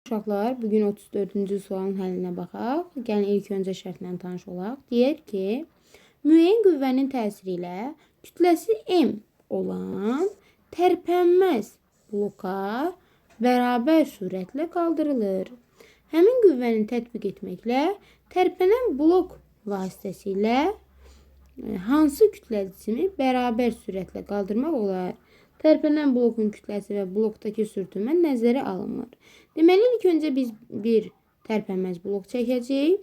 Uşaqlar, bugün 34-cü sualın həllinə baxaq. Gəlin ilk öncə şərtlə tanış olaq. Deyir ki, müəyyən qüvvənin təsiri ilə kütləsi M olan tərpənməz bloka bərabər sürətlə qaldırılır. Həmin qüvvəni tətbiq etməklə tərpənən blok vasitəsilə hansı kütlə cismi bərabər sürətlə qaldırmaq olar? Tərpənən blokun kütləsi və blokdakı sürtünmə nəzərə alınmır. Deməli, ilk öncə biz bir tərpənməz blok çəkəcəyik.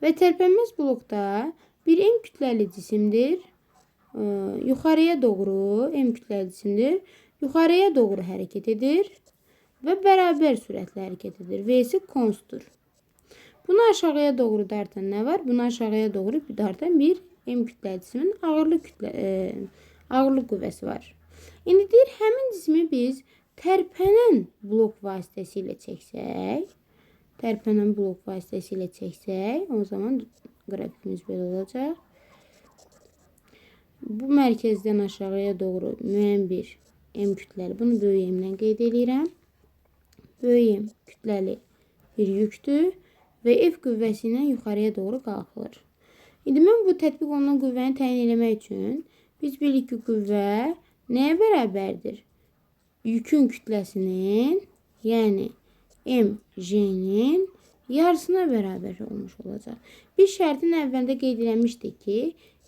Və tərpənməz blokda bir M kütləli cisimdir. Yuxarıya doğru M kütləli cisimdir. Yuxarıya doğru hərəkət edir və bərabər sürətlə hərəkət edir. V-si konstdur. Bunu aşağıya doğru dartan nə var? Bunu aşağıya doğru dartan bir M kütləli cismin ağırlıq qüvvəsi var. İndi deyir, həmin cismi biz tərpənən blok vasitəsilə çəksək, tərpənən blok vasitəsilə çəksək, o zaman qrafikimiz belə olacaq. Bu mərkəzdən aşağıya doğru müəyyən bir M kütləli, bunu böyük M-lə qeyd edirəm. Böyük M kütləli bir yükdür və F qüvvəsi ilə yuxarıya doğru qalxılır. İndi mən bu tətbiq olunan qüvvəni təyin eləmək üçün biz bilirik ki, qüvvə nəyə bərabərdir? Yükün kütləsinin, yəni mg-nin yarısına bərabər olmuş olacaq. Bir şərtin əvvəlində qeyd eləmişdik ki,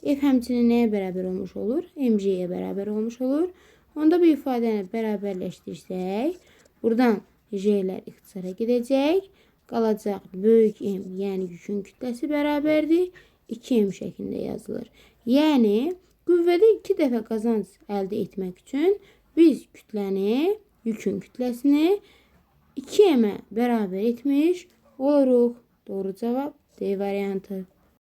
F həmçinin nəyə bərabər olmuş olur? mg-yə bərabər olmuş olur. Onda bu ifadəni bərabərləşdirsək, buradan J-lər ixtisara gedəcək. Qalacaq böyük M, yəni yükün kütləsi bərabərdir. 2M şəklində yazılır. Yəni, qüvvədə 2 dəfə qazanc əldə etmək üçün biz kütləni, yükün kütləsini 2M-ə bərabər etmiş oluruq. Doğru cavab D variantı.